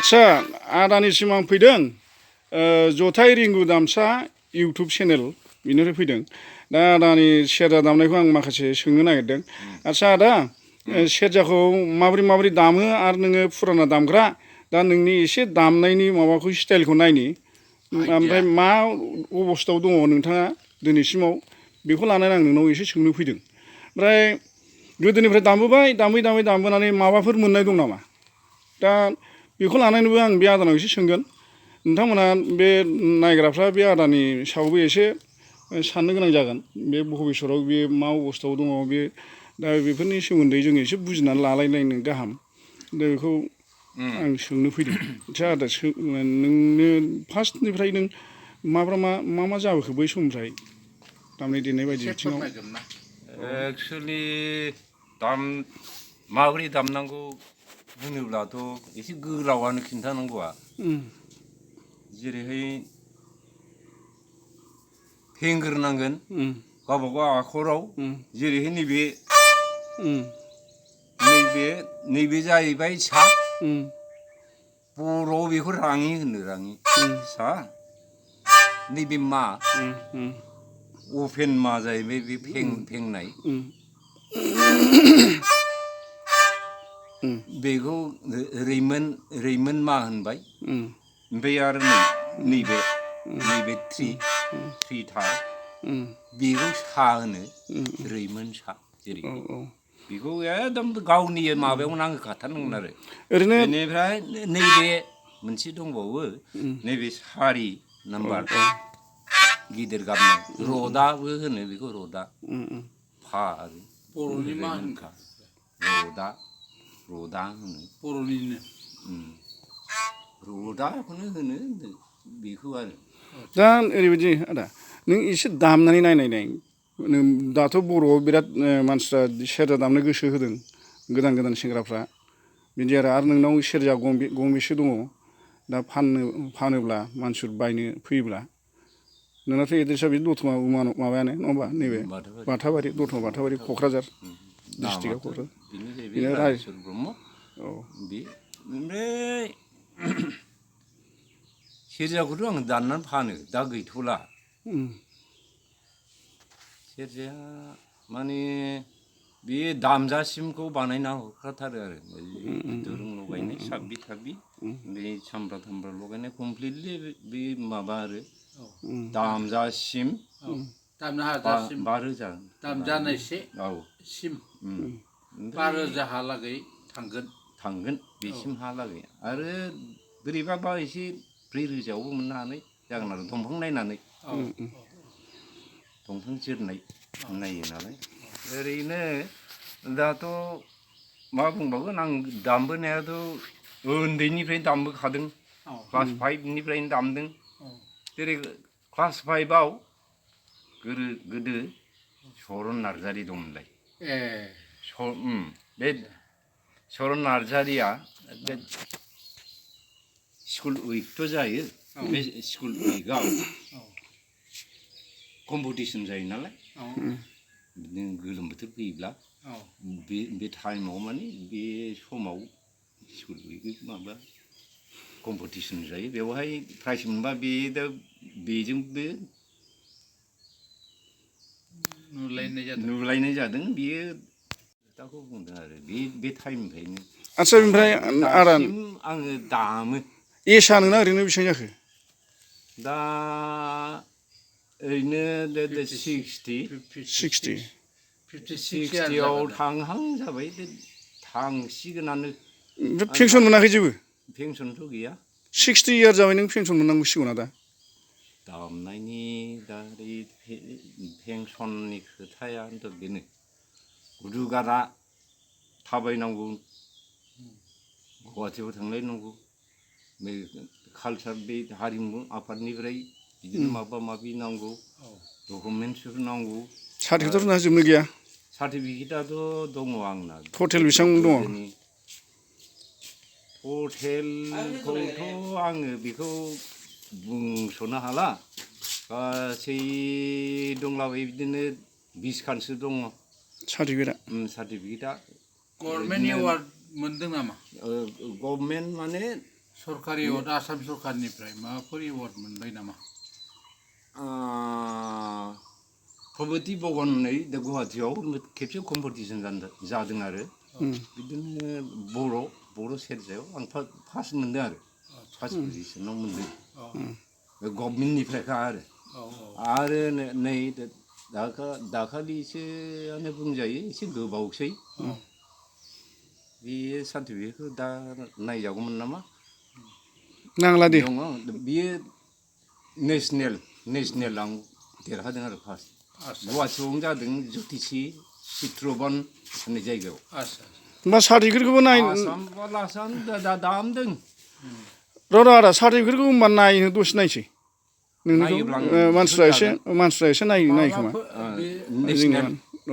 आदसा आदानिसिम आं फैदों जथाय रिंगु दामसा इउटुब चेनेल बिनिफ्राय फैदों दा आदानि सेरजा दामनायखौ आं माखासे सोंनो नागिरदों आदसा आदा सेरजाखौ माबोरै दामो आरो नोङो फुराना दामग्रा दा नोंनि एसे दामनायनि माबाखौ स्टाइलखौ नायनि ओमफ्राय मा अबस्थायाव दङ नोंथाङा दिनैसिमाव बेखौ लानानै आं नोंनाव एसे सोंनो फैदों ओमफ्राय गोदोनिफ्राय दामबोबाय दामबोनानै माबाफोर मोननाय दं नामा दा बेखौ लानानैबो आं बे आदानाव एसे सोंगोन नोंथांमोना बे नायग्राफ्रा बे आदानि सायावबो एसे साननो गोनां जागोन बे भबिसतआव बे मा अबस्थायाव दङ बे दा बेफोरनि सोमोन्दै जों एसे बुजिनानै लालायलायनो गाहाम दा बेखौ आं सोंनो फैदों आदसा आदा नोंनो फार्स्टनिफ्राय नों मा जाबोखो बै समनिफ्राय दामनाय देनाय बायदि बिथिङाव एक्सुवेलि माबोरै दामनांगौ बुङोब्लाथ' एसे गोलावानो खिन्थानांगौआ जेरैहाय फेंग्रोनांगोन गावबागाव आखराव जेरैहाय नैबे जाहैबाय सा बर'आव बेखौ राङि होनो राङि सा नैबे मा अपेन मा जाहैबाय बे फेंनाय बेखौ रैमोन मा होनबाय ओमफ्राय आरो नैबे थ्रि थार बेखौ सा होनो रैमोन सा जेरै बेखौ एकदम गावनि माबायाव नांहोखाथारनांगोन आरो बेनिफ्राय नैबे मोनसे दंबावो नैबे सारि नाम्बार गिदिर गाबनाय रदाबो होनो बेखौ रदा फा आरो बर'नि मा होनखा रदा होनो बर'निनो रदाखौनो होनो बेखौ आरो दा ओरैबायदि आदा नों एसे दामनानै नाय दाथ' बर'आव बिराद मानसिफ्रा सेरजा दामनो गोसो होदों गोदान सेंग्राफ्रा बिदि आरो नोंनाव सेरजा गंबेसे दङ दा फानोब्ला मानसिफोर बायनो फैयोब्ला नोंनाथ' एड्रेसा बे दतमा माबायानो नङा होमबा नैबे बाथाबारि दतमा बाथाबारि क'क्राझार डिस्ट्रिक्टआव क'क्राझार बेनो राजेश्वर ब्रह्म औ बे ओमफ्राय सेरजाखौथ' आं दाननानै फानो दा गैथ'ला सेरजाया माने बे दामजासिमखौ बानायना हरखाथारो आरो दुरुं लगायनाय साब्बि थाब्बि बे सामब्रा थामब्रा लगायनाय कमप्लिटलि बे माबा आरो दामजासिम दामनो हाजासिम 5,000 दामजानायसे औ सिम 5,000हालागै थांगोन बेसिमहालागै आरो बोरैबाबा एसे 4,000आवबो मोननो हानाय जागोन आरो दंफां नायनानै दंफां जोरनाय नायो नालाय ओरैनो दाथ' मा बुंबावगोन आं दामबोनायाथ' उन्दैनिफ्रायनो दामबोखादों क्लास 5निफ्रायनो दामदों जेरै क्लास 5आव गोदो सरन नार्जारि दंमोनलाय बे सरन नार्जारिया बे स्कुल उइकथ' जायो बे स्कुल उइकआव कम्पिटिसन जायो नालाय बिदिनो गोलोम बोथोर फैयोब्ला बे टाइमाव माने बे समाव स्कुल उइक माबा कम्पिटिसन जायो बेवहाय प्राइज मोनबा बेजोंबो नुलायनाय जादों बियो खोथाखौ बुंदों आरो बे टाइमनिफ्रायनो आदसा ओमफ्राय आदा आङो दामो एजआ नोंना ओरैनो बेसेबां जाखो दा ओरैनो 60आव थांहां जाबाय थांसिगोनानो ओमफ्राय पेन्सन मोनाखै जेबो पेन्सनथ' गैया 60 इयार जाबाय नों पेन्सन मोननांगौसिगौना दा दामनायनि दा पेन्सननि खोथायानोथ' बेनो गुदुगारा थाबायनांगौ गुवाहाटियाव थांलायनांगौ बे कालचार बे हारिमु आफादनिफ्राय बिदिनो माबा माबि नांगौ डकुमेन्टसफोर नांगौ सार्टिफिकेट ना जोबनो गैया सार्टिफिकेटआथ' दङ आंना टटेल बेसेबां दङ टटेलखौथ' आङो बेखौ बुंस'नो हाला गासै दंलाबायो बिदिनो 20 खानसो दङ सार्टिफिकेटआ गभर्नमेन्ट एवार्ड मोनदों नामा गभर्नमेन्ट माने सरकारि एवार्ड आसाम सरकारनिफ्राय माबाफोर एवार्ड मोनबाय नामा? प्रगति भवन होननाय दा गुवाहाटियाव खेबसे कम्पिटिसन जादों आरो बिदिनो बर' सेरजायाव आं फार्स्ट मोनदों आरो फार्स्ट पजिसनाव मोनदों गभर्नमेन्टनिफ्रायखा आरो नै दाखालिसोआनो बुंजायो एसे गोबावसै बे सार्टिफिकेटखौ दा नायजागौमोन नामा नांला दे दङ बियो नेसनेल आं देरहादों आरो फार्स्ट गुवाहाटियावनो जादों ज्योतिषी चित्रबन होननाय जायगायाव होमबा सार्टिफिकेटखौबो नाय आसाम दामदों र' आदा सार्टिफिकेटखौ होमबा नायनो दसे नायसै नोंनिखौ मानसिफ्रा एसे नायो खोमा नेसनेल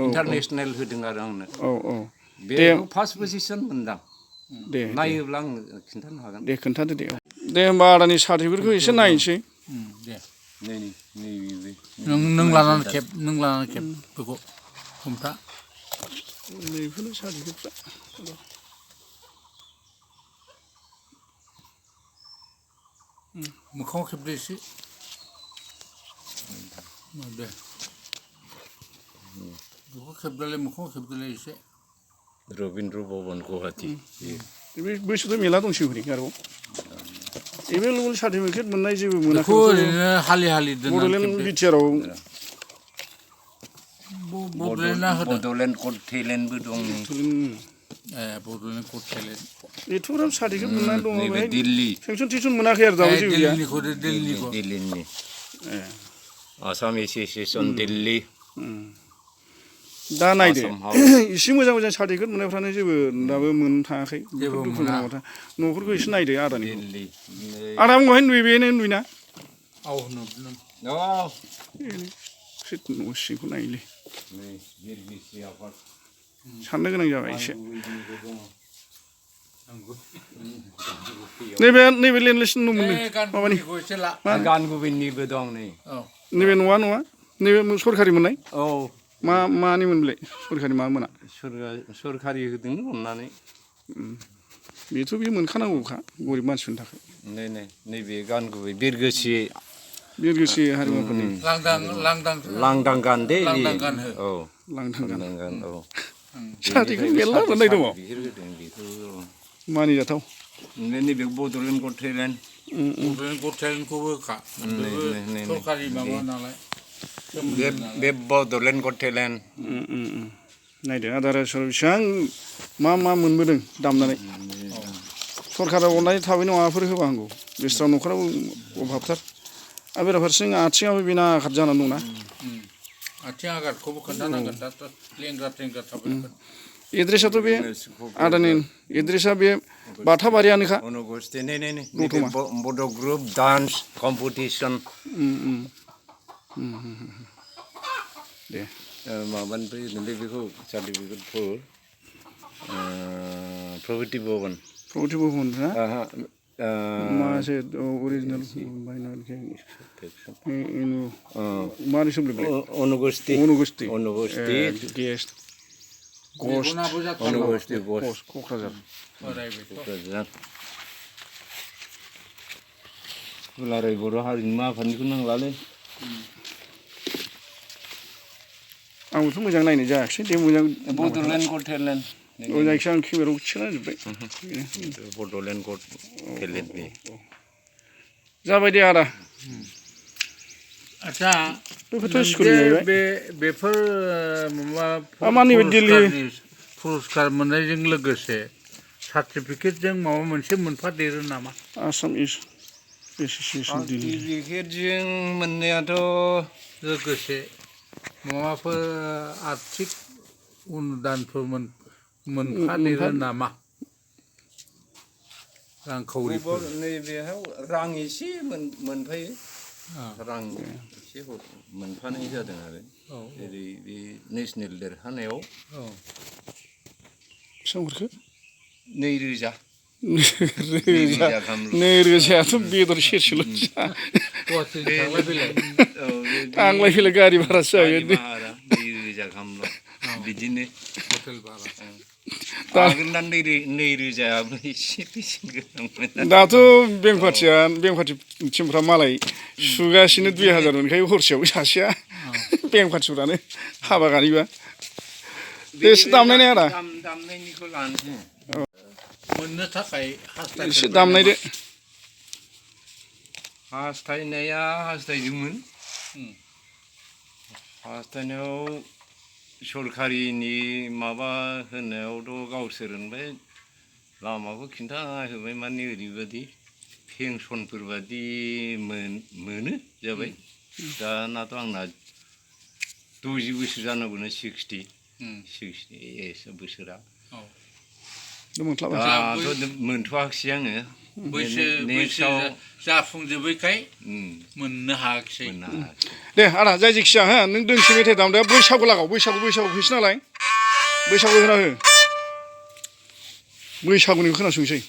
इन्टारनेसनेल होदों आरो आंनो औ बे फार्स्ट पजिसन मोनदां दे नायोब्ला आं खिन्थानो हागोन दे खोन्थादो दे होमबा आदानि सार्टिफिकेटखौ एसे नायनोसै दे नैबे नों लानानै खेब बेखौ हमथा बेफोरनो सार्टिफिकेटफ्रा मोखाङाव खेबदो एसे दे बेखौ खेबदोलाय मोखाङाव खेबदोलाय एसे रबीन्द्र भवन गुवाहाटी बे बैसोथ' मेला दंसै हरै आरोबाव एभेलेबल सार्टिफिकेट मोननाय जेबो मोनाखै बेखौ ओरैनो हालि बड'लेण्ड बिटिआरआव बड'लेण्ड कड टेलेन्टबो दं बड'लेण्ड कड टेलेन्ट एथ'ग्राब सार्टिफिकेट मोननानै दङ नैबे बेहाय दिल्ली सेंसन टिउसन मोनाखै आरो दाबो जेबो गैया दिल्लीनि आसाम एस'सिएसन दिल्ली दा नायदो एसे मोजां सार्टिफिकेट मोननायफ्रानो जेबो दाबो मोननो थाङाखै न'फोरखौ एसे नायदो आदानि आदा बुंबाय नुयोना नुयोना न' सिंखौ नायलै साननो गोनां जाबाय एसे नैबे लेन्डलेस न' मोनो माबानि गान गुबैनिबो दं नैबे न'आ नैबे सरखारि मोननाय औ मानि मोनलाय सरखारि मा मोना सरखारि होदों अननानै बेथ' बे मोनखानांगौखा गरिब मानसिफोरनि थाखाय नैबे गान गुबै बिरगोसि हारिमुफोरनि लांदां गान दे औ लांदां गान औ सार्टिफिकेट मेरला मोननाय दङ मानिजाथाव नैबे बड'लेण्ड कड टेलेन्टखौबो होखा सरखारि माबा नालाय बे बड'लेण्ड कड टेलेन्ट नायदो आदार बेसेबां मा मोनबोदों दामनानै सरकारा अननाय थाबै माबाफोर होबा हामगौ बेस्रा न'खराबो अभाबथार आरो बेराफारसेथिं आथिङाबो बेना आघात जानानै दंना आथिं आघातखौबो खोन्थानांगोन दा लेंग्रा थाबायगोन एड्रेसाथ' बे आदानि एड्रेसा बे बाथाबारियानोखा बड' ग्रुप डान्स कम्पिटिसन दे माबानिफ्राय होदोंलै बेखौ सार्टिफिकेटखौ प्रगति भवन ना मासे अरिजिनेल मानि सोमोन्दै अनुगस्ति क'क्राझार दुलाराय बर' हारिनि आफादनिखौ नांलालै आंबोथ' मोजां नायनाय जायाखिसै दे मोजां बड'लेण्ड कड टेलेन्ट जायखिया आं केमेरायाव थिखांना जोब्बाय बड'लेण्ड कड टेलेन्ट जाबाय दे आदा आच्छा बेफोरथ' स्कुलनि जाहैबाय बेफोर नैबे दिल्ली पुरस्कार मोननायजों लोगोसे सार्टिफिकेटजों माबा मोनसे मोनफादेरो नामा आसाम एस'सिएसन दिल्ली सार्टिफिकेटजों मोननायाथ' लोगोसे माबाफोर आर्थिक अनुदानफोर मोनफादेरो नामा रांखावरिफोर नैबेहाय रां एसे मोनफायो रां एसे मोनफानाय जादों आरो जेरै बे नेसनेल देरहानायाव बेसेबां हरखो 2000 2,000थ' बेदर सेरसेल' थांलाय फैलाय गारि भारासो जायो 2000 गाहामल' बिदिनो हटेल भारा आगोलना नैरोजायाबो एसे बेसेन गोनांमोन दाथ' बेंपाथि टिमफ्रा मालाय सुगासिनो 2000 मोनखायो हरसेयाव सासेया बेंपाथिफ्रानो हाबा गानिबा एसे दामनाय नाय आदा दामनायनिखौ लानोसै मोननो थाखाय एसे दामनायदो हास्थायदोंमोन हास्थायनायाव सरखारिनि माबा होनायावथ' गावसोर होनबाय लामाखौ खिन्था होबाय माने ओरैबायदि पेन्सनफोर बादि मोनो जाबाय दानाथ' आंना 60 बोसोर जानांगौनो 60 बोसोरा दाथ' मोनथ'वाखिसै आङो बैसो जाफुंजोबैखाय मोननो हायाखिसै दे आदा जाय जेखिया हो नों दोंसे मेथाइ दामदो बैसागु लागाव बैसागु फैसै नालाय बैसागु होना हो बैसागुनिखौ खोनासंसै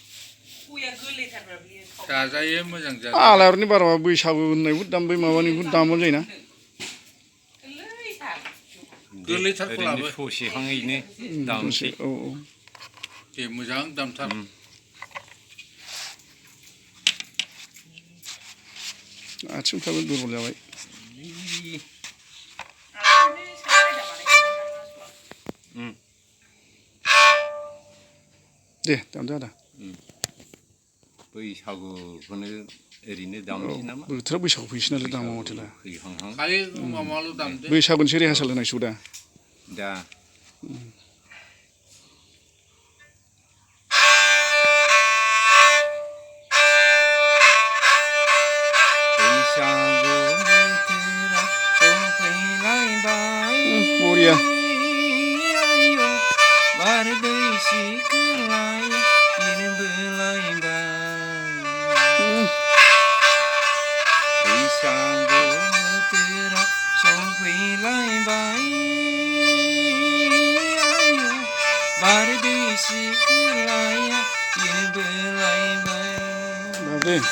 जाजायो मोजां जाजायो आलायारननि बाराबा बैसागु होननायखौ दामबाय माबानिखौ दामबानो जायोना गोरलैथारखौ लाबो ससेहाङैनो दामसै औ दे मोजां दामथार आथिंफ्राबो दुरबल जाबाय दे दामदो आदा बैसागुखौनो ओरैनो दामसै नामा बोथोरा बैसागु फैसै नालाय दामा मथेला खालि माबाल' दामदो बैसागुनिसो रिहार्साल होनांसिगौ दा बरिया Babe.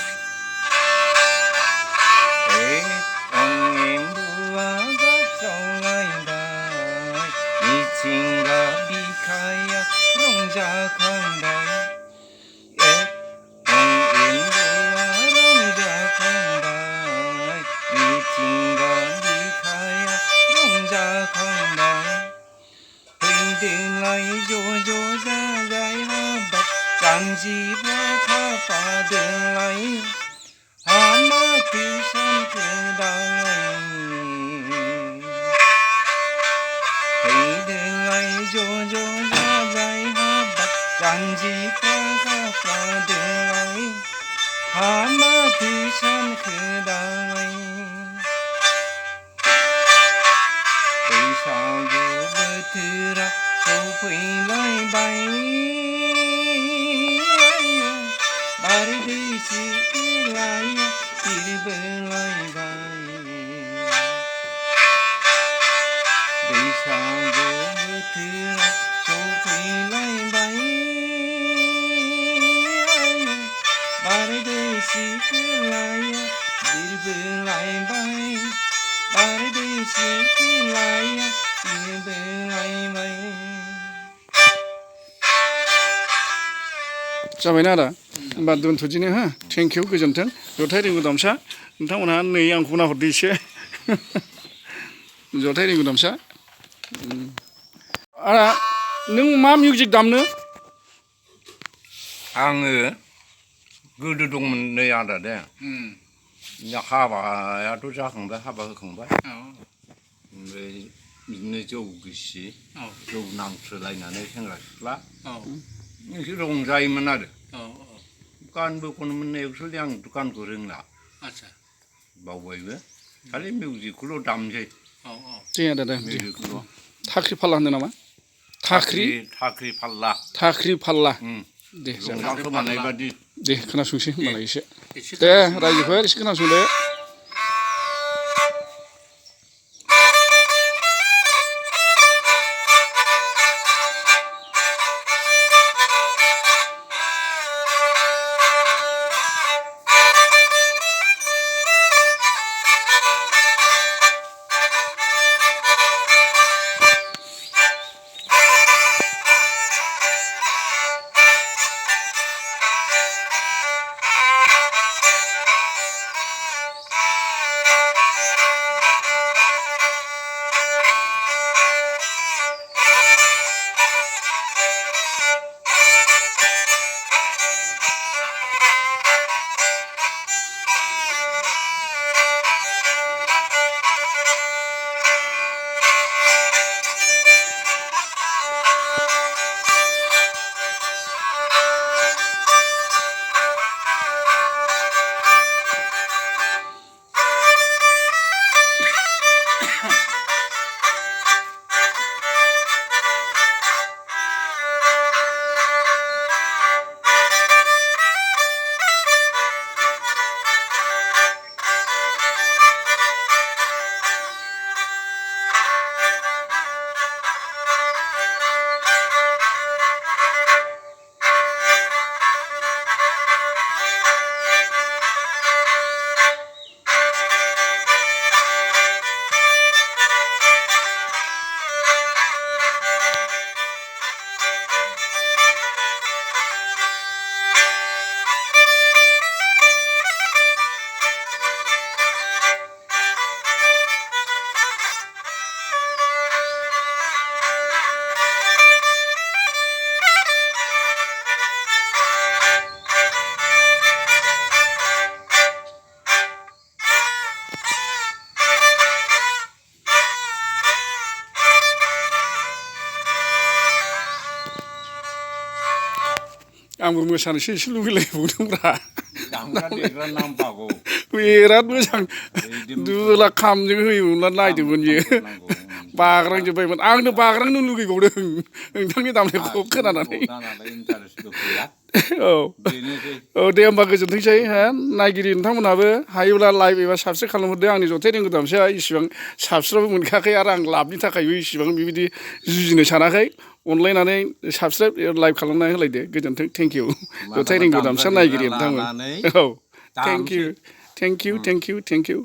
जाबायना आदा होमबा दोनथ'दिनो हो थेंक इउ गोजोन्थों जथाय रिंगु दामसा नोंथांमोनहा नै आंखौ नाहरदो एसे जथाय रिंगु दामसा आदा नों मा मिउजिक दामनो आङो गोदो दंमोन नै आदा दे हाबायाथ' जाखांबाय हाबा होखांबाय ओमफ्राय बिदिनो जौ गिसि जौ नांथ्रोलायनानै सेंग्रा सिख्ला एसे रंजायोमोन आरो गानबो खनोमोन एक्सुवेलि आं गानखौ रोंला बावबायबो खालि मिउजिकखौल' दामसै दे आदा दे थाख्रि फाल्ला होनदों नामा थाख्रि फाल्ला दे रंजाखोमानाय बादि दे खोनासंसै होनबालाय एसे दे रायजोफोर एसे खोनासंदो आंबो मोसानोसो एसे लुगैलायबावदोंब्रा दामग्रा देग्रा नांफागौ बिराद मोजां दुला खामजों होयोमोन नायदोंमोन बियो बाग्रांजोब्बायमोन आंनो बाग्रांनो लुगैबावदों नोंथांनि दामनायखौ खोनानानै इन्टारेस्टबो फैया औ बेनोसै औ दे होमबा गोजोनथोंसै हा नायगिरि नोंथांमोनहाबो हायोब्ला लाइभ एबा साबसक्राइब खालामहरदो आंनि जथाय रिंगु दामसाया इसिबां साबसक्राइबबो मोनखायाखै आरो आं लाबनि थाखायबो इसिबां बेबायदि जुजिनो सानाखै अनलायनानै साबसक्राइब लाइभ खालामनानै होलायदो गोजोनथों थेंक इउ जथाय रिंगु दामसा नायगिरि नोंथांमोन औ थेंक इउ